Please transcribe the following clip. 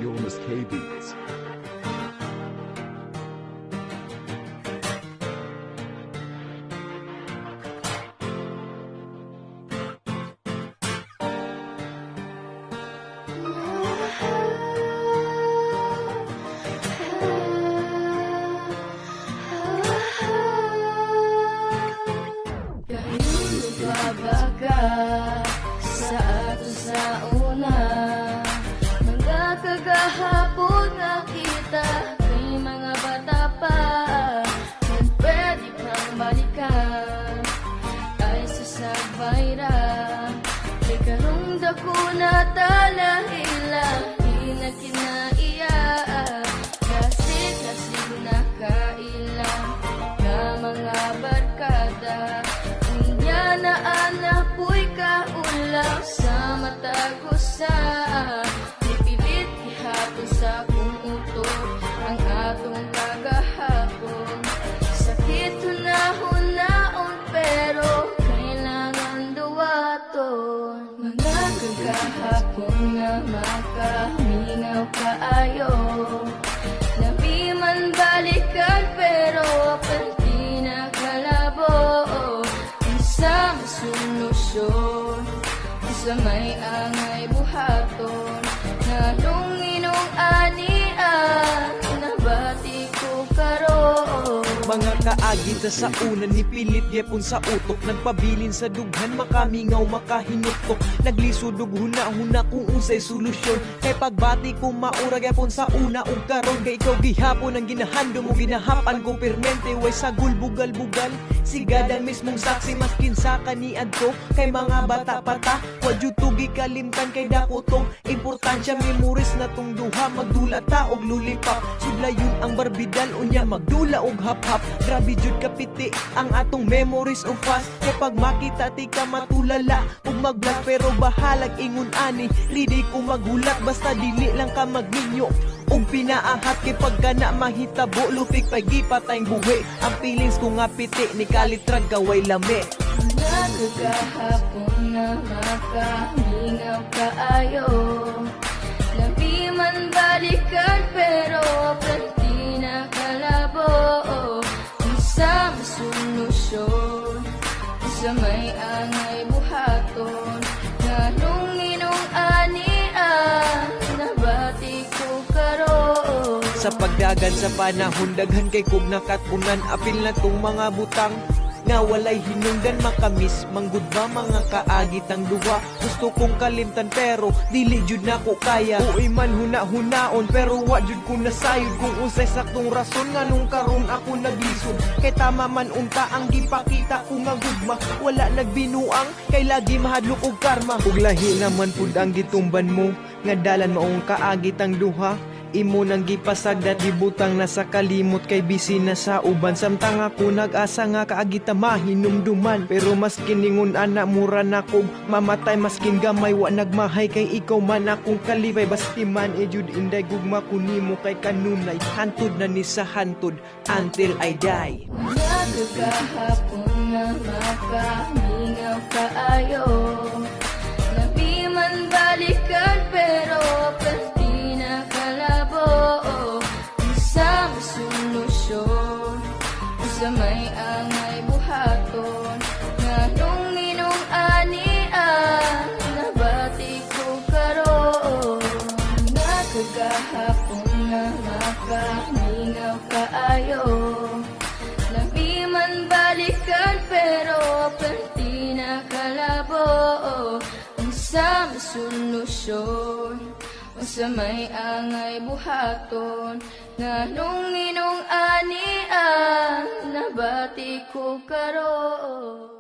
Jonas K Beats. Kahiyulo pa ba ka sa ato sa una? Mga kagahapon nga kita kay mga bata pa. Kung pwede kang balikan ay sasabay ra. Kay karong dako na talahila, di na kinaiya. Kasig-kasig na kaila nga mga barkada. Unya na anak ko'y kaulaw sa matag usa. Gipilit gihapon sa akong utok ang atong kagahapon. Sakit hunahun pero kailangan duwaton. Mga kagahapon nga makamingaw kaayo. Labi man balikan pero perti na kalabo. Unsa may solusyon, unsa may angay buhaton? Nganong inong ania, nabati ko karon. Mga kaagi ta sa una ni pilit gyapon sa utok. Nagpabilin sa dughan, makamingaw, makahinuktok. Naglisod og huna-huna kung unsay solusyon. Kay pagbati ko maura gyapon sa una ug karon. Kay ikaw gihapon ang ginahandom mo, ginahapan ko permente. Way sagol bugal-bugal, sigad ang mismong saksi maskin sa kaniadto. Kay mga bata pa ta, wa jud to gikalimtan kay dako tong importansya. Memories na tong duha, magdula ta og lulipap. Sudlayon ang barbidal, unya magdula og hap-hap. Grabe jud kapiti ang atong memories of us. Kay pag makita ti ka matulala ug mag-blush, pero bahalag ingon ani, ready ko maghulat basta dili lang ka magminyo ug pinaahat. Kay pagka na mahitabo, lupik pay gipatayng buhi. Ang feelings ko nga piti ni kalitrag gaway lami. Mga kagahapon nga makamingaw kaayo. Labi man balikan pero perti na kalabo. Unsa may solusyon, unsa may angay buhaton? Nganong inong ania, nabati ko karon. Sa pagdagan sa panahon, daghan kay kog nakatunan. Apil na tong mga butang nga walay hinungdan makamis. Manggud ba mga kaagit ang duha? Gusto kong kalimtan pero dili jud nako kaya. Uy man huna-hunaon pero wa jud ko nasayod kung unsay saktong rason nganong karon ako naglisod. Kay tama man unta ang gipakita ko nga gugma, wala nagbinuang kay lagi mahadlok og karma. Ug lahi naman pud ang gitumban mo nga dalan, maong kaagit ang duha. Imo nang gipasagdat, gibutang na sa kalimot kay busy na sa uban. Samtang ako nag-asa nga kaagita mahinumduman. Pero maskin ningon ana, mura na kog mamatay. Maskin gamay wa nagmahay kay ikaw man akong kalipay. Basti man ejud inday gugma ko nimo kay kanunay. Hantod na ni sa hantod until I die. Mga kagahapon nga makamingaw kaayo. Labi man balikan pero perti na kalabo. Unsa may solusyon, unsa may angay buhaton? Nganong inong ania, nabati ko karon. Mga kagahapon nga makamingaw kaayo. Labi man balikan pero perti na kalabo. Unsa may solusyon, unsa may angay buhaton? Nganong inong ania, nabati ko karon.